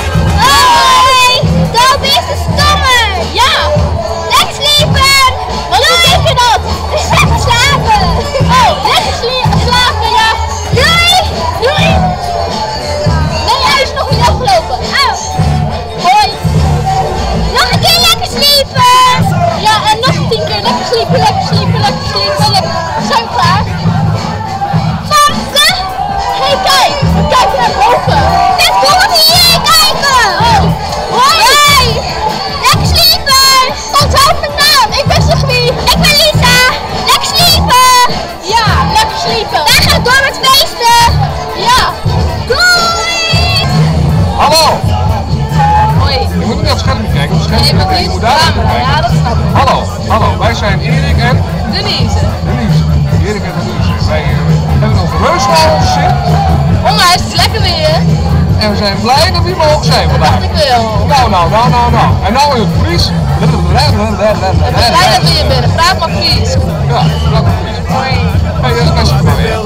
Hoi! Dat is de stomme! Ja! Lekker sliepen! Wat betekent dat? Lekker slapen! Oh, lekker slapen, ja! Doei! Doei! Nee, hij is nog niet afgelopen. Oh. Hoi! Nog een keer lekker sliepen! Ja, en nog 10 keer lekker sliepen, lekker sliepen, lekker sliepen, lekker. Zijn we klaar? Famke! Hey, kijk! We kijken naar boven! Dit komt hier kijken! Oh! Hoi! Lekker sliepen! Onthoud mijn naam! Ik ben Sophie! Ik ben Lisa! Lekker sliepen! Ja, lekker sliepen! Wij gaan door met feesten! Ja! Doei! Hallo! Hoi. Je moet niet op het schermpje kijken, op het Nee, schermpje maar kijken. nu Je is moet de daar naartoe camera. kijken. Ja, dat snap ik. Hallo, hallo. Wij zijn Erik en Denise. Denise. Erik en Denise. Wij hebben ons reus naar ons zin Onwijs, het is lekker weer. en we zijn blij dat we hier mogen zijn Dat vandaag. dacht ik wel. Nou, nou, nou, nou, nou. En nou in het Fries. Ik ben blij dat we hier binnen. Praat maar Fries. Ja, praat maar Fries. Hoi. Hey, daar zitten we weer.